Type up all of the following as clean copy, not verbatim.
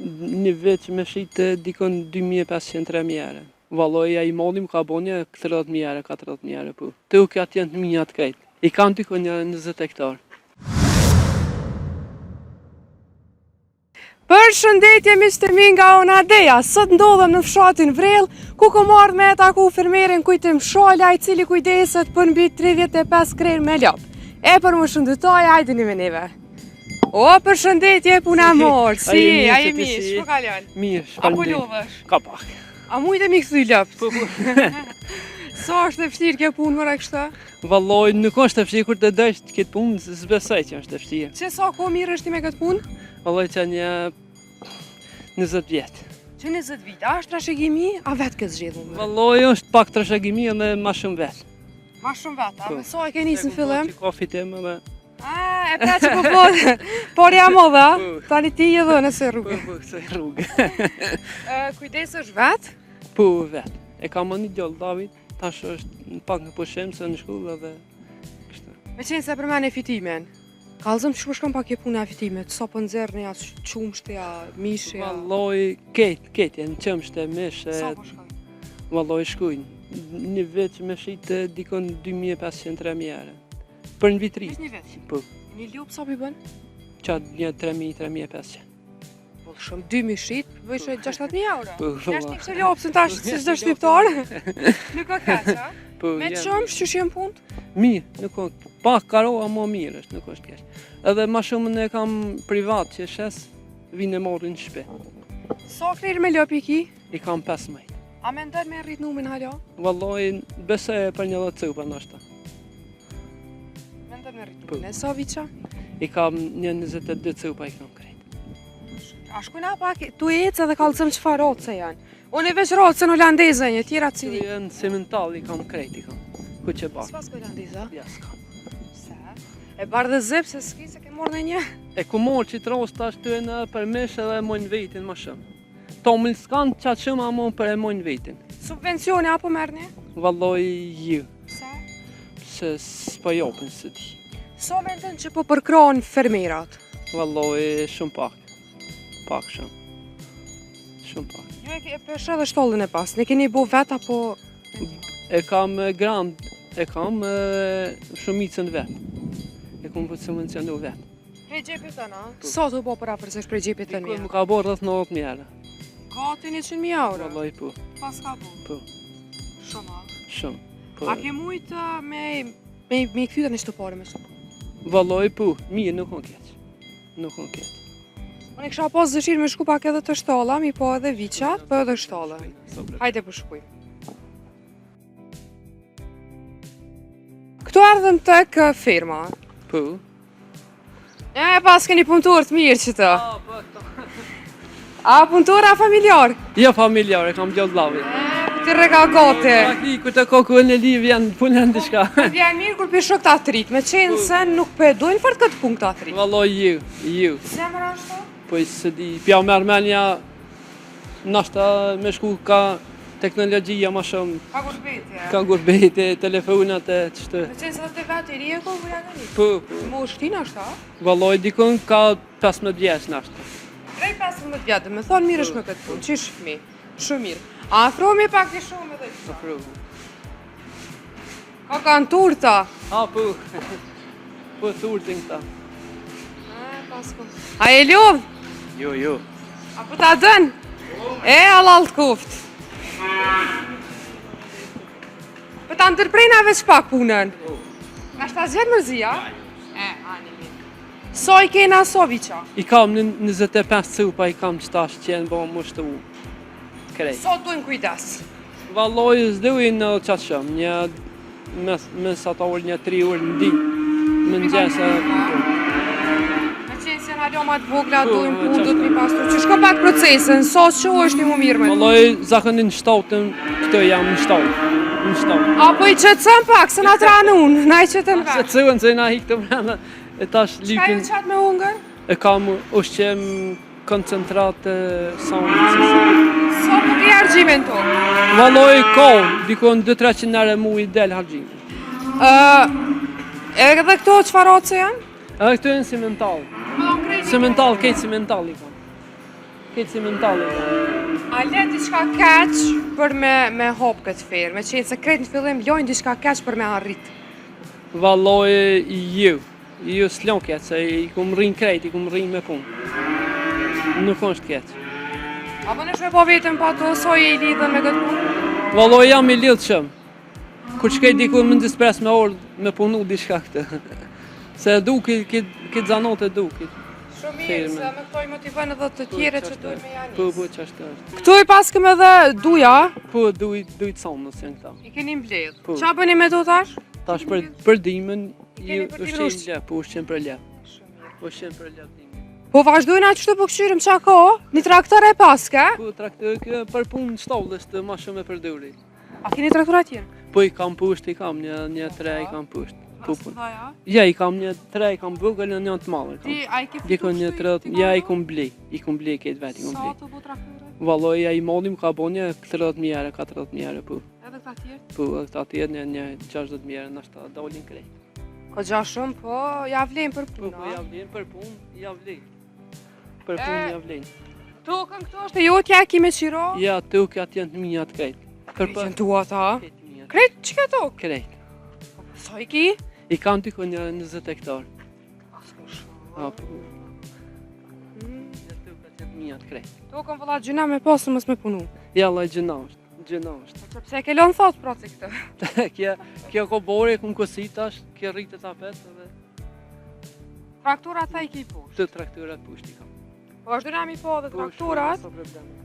Një vit me shit dikun 2500-3000 euro. Vallai ai madhi më ka bo një 30000 euro, 40000 euro po. Tokat janë të mijat krejt. I kam dikun një 20 hektar. Përshëndetje miqtë e mi nga ona Deja. Sot ndodhem në fshatin Vrellë, ku kom ardhë me e taku fermerin Kujtim Shala, i cili kujdeset për mbi 35 krerë me lopë. E për më shumë detaje, hajdeni me neve. O, përshëndetje, puna mor, si, a je mirë, si po kalon? Mirë, A po lodhesh? Ka pak. A mujte m'i kthy lopët? Po, po. Sa është e vështirë kjo punë more kështu? Vallai, nuk është e vështirë kur të dojsh këtë punë, s'besoj që është e vështirë. Që sa kohë mirresh ti me këtë punë? Vallai që një 20 vjet. Që 20 vjet, a është trashëgimi, a vetë ke zgjedhur? Vallai është pak trashëgimi edhe ma shumë vetë. Ma shumë vetë, a po. me sa e ke nisë në fillim? Ka fitim edhe A, e pra që po po, por jam odha, po. tani ti je dhe nëse rrugë. Po, po, kësaj rrugë. Kujdesesh vetë? Po, vetë. E kam një djalë, David, tash është në pak në pushim, se në shkollë edhe kështu. Me qenë se përmene fitimin, kallzom qysh po shkon pak e puna e fitimit, sa po nxerrni a qumështi, a mishi, a... Vallai, kejt, kejt, janë qumësht e mish. Sa po shkon? Vallai, shkujnë. Një vit me shit dikun 2500-3000 euro. Për një vit. Një vit? Po. Një lopë sa po i bën? Qa një 3000, 3500. Po shumë 2000 shit, bëjshe 6-7000 euro. Po, po. Jashtë të lopë, se tash si çdo shqiptar. Nuk ka kaq, a? Po, Me qumësht qysh janë punët? Mirë, nuk ka. Pak karo ama mirë është, nuk është keq. Edhe ma shumë ne kam privat që shes, vinë e marrin në shtëpi. Sa krerë me lopë i ki? I kam 15. A mendon me rrit numrin hala? Vallai, besoj për një 10 cupa ndoshta. Mendon me rrit po. numrin. E sa viça? I kam një 22 cupa i kam krejt. A shkojna pak tu ecë edhe kallzom çfarë race janë. Unë veç racën holandeze një, tjera cili. Këto janë simental i kam krejt i kam. Ku që bardhë. S'paska holandeze? Ja, s'ka. Pse? E bardhë e zi, pse s'ki se ke marrë në një? E ku morë që të rosë tash të e në për mish edhe mojnë vetin ma shumë. Tomël s'kan qaq shumë ama për e mojnë vetin. Subvencione a po merrni? Vallai jo. Pse? Se s'po jopin se di. Sa mendon që po përkrahen fermerat? Vallai shumë pak. Pak shumë. Shumë pak. Jo e ke peshe dhe shtallën e pas. Ne keni bo vet apo E kam grant, e kam shumicën vet. E kam subvencionu vet. Prej xhepit tënd, a? Po. Sa të bo përafërsisht prej xhepit tënd? Më ka bo rreth 90.000 euro. Gati 100.000 euro? Vallai po. Paska bo? Po. Shumë, a? Shumë. Po. A ke mujtë uh, me, me, me i kthy tani qëto pare me shumë? Vallai po, mirë, nuk o keq. Nuk o keq. Unë e kisha pas dëshirë me shku pak edhe te shtalla, mi pa edhe viçat, po edhe shtallën. Hajde po shkujmë. Këtu erdhëm tek ferma. Po. E, pas keni punëtor të mirë që të. Po, po, këto. A, punëtor a familjar? Jo familjar, e kam djalë vllavit. E, po të rreka gati. Po, ki, kur të koku në livë janë punën diçka. Po, vjen mirë kur p'i shoh këta të rit, me qenë po. se nuk po e dojnë fort këtë punë këta të rit. Vallai, ju, ju. Pse more ashtu? Po, s'e di, p'ja merr menja, Nashta me shku ka teknologjia ma shumë. Ka gurbeti, e? Ka gurbeti, telefonat e qështu. Me qenë se ti vetë i ri je ko, po ja në Po, po. Moshë ti nashta? Vallai, dikun ka 15 vjeç nashta. Prej 15 vjetë, dhe me thonë mirë është me këtë punë, qysh fmi, shumë mirë. A afrohemi pak të shumë edhe qëta? Afrohemi. Ka kanë turta. A, po. Po, turtin këta. A, pasko. A je lodhë? Jo, jo. A po ta dën? E, hallall të koft. Po ta ndërprejna veç pak punën. A s'ta zgjet mërzia? E, ani mirë. Sa i kena sa viça? I kam në 25 cupa, i kam qëtash që jenë bo më shtu krejt. Sa dojnë kujdes? Vallai s'dojnë edhe qaq shumë, një mes, mesatar një 3 orë në ditë, mëngjes e po. Me qenë se janë hala ma të vogla, po, dojnë po, punë, do të mi pastru. Qysh shkon pak procesin, sa çohesh ti m'u marrë me? Vallai zakonisht në shtatën, këto jam në shtatë, në shtatë. A po i qetëson pak, se na tranun, na i qetën pak. Qetësuen se na hik të brenda, e tash lipin. Çka ju qat me hungër? E kam ushqim koncentrat e sonit se si. Sa po ke harxhime n'to? Vallai ka, dikun 2-300 euro muj del harxhimi. Ë, edhe këto çfarë race janë? Edhe këto janë simental. Simental, krejt simental i kam. Këtë simentale. A le diçka keq për me, me hop këtë fermë, me qenë se krejt në fillim lojnë diçka keq për me arrit. Vallaj ju, ju s'lon keq, se i kum rrinë krejt, i kum rrinë me punë. Nuk është keq. A po nesh me pa vetën pa to, sa je i lidhën me këtë punë? Vallaj jam i lidhshëm. Kur shkej diku më dispres me orë me punu diçka këtë. Se e du këtë kit, kit zanat e du kit. Shumë mirë, se me këto i motivon edhe të tjerë që duhet me janë. Po, po, që është është. Këtu i paskëm edhe duja, Po, duj, duj të sonës janë këta. i keni mbledh. Po. Qa bëni me to tash? Tash për, për dimën, I keni ju për dimën ushqim ushq- lep, po ushqim për lep. Ushqim për lep dimën. Po vazhdojnë atë qëtu po këqyrim qa ka? Një traktor e paske? Po, traktor kjo për punë në shtallës të ma shumë e përdori. A keni traktora tjerë? Po i kam pusht, i kam një, një tre i kam pusht. Po, po. ja? Ja, i kam një tre, i kam vogël, një të madhe kam. Ti, a i ke fitu Dikon një kështu i- tre, ti ja ka i kum ble, i kum ble këtë vetë, i kum Sa ble. të bu traktorët? Valloj, ai madhi më ka bo një 30.000 euro, 40.000 euro, po. Edhe këta tjerë? Po, edhe këta tjerë një, një 60.000 euro, nashta dalin krejt. Ka gja shumë, po ja vlen për Po, punë. po, a? ja vlen për punë, ja vlen. Për E, punë ja vlen. Tokën këtu është e jotja, e ki me qiro? Ja, tokë atë janë të mia të krejt. Për Krejt për janë tua ata. krejt të mia. Krejt që ke tokë? Krejt. Sa i ki? I kam diku një 20 hektar. A, po. Mm. Ja, tokë atë janë të mia të krejt. Tokën vëlla gjyna me pasë mos me punu. Ja, la gjëna është, gjëna është. Po pse e ke lënë thot pra ti këtë? kjo, kjo ko bore, kum kosi tash, kjo rritet apet edhe Traktorat tha i ki poshtë. të traktorat poshtë i kam. Po vazhdojna mi po dhe Po, traktorat. s'ka problemet.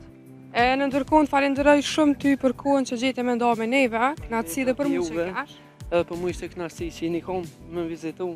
E në ndërkohë të falenderoj shumë ty për kohën që gjete me nda me neve, knaqësi dhe për mua që Juve. kesh. Edhe për mu ishte kënaqësi që jeni kon me vizitu.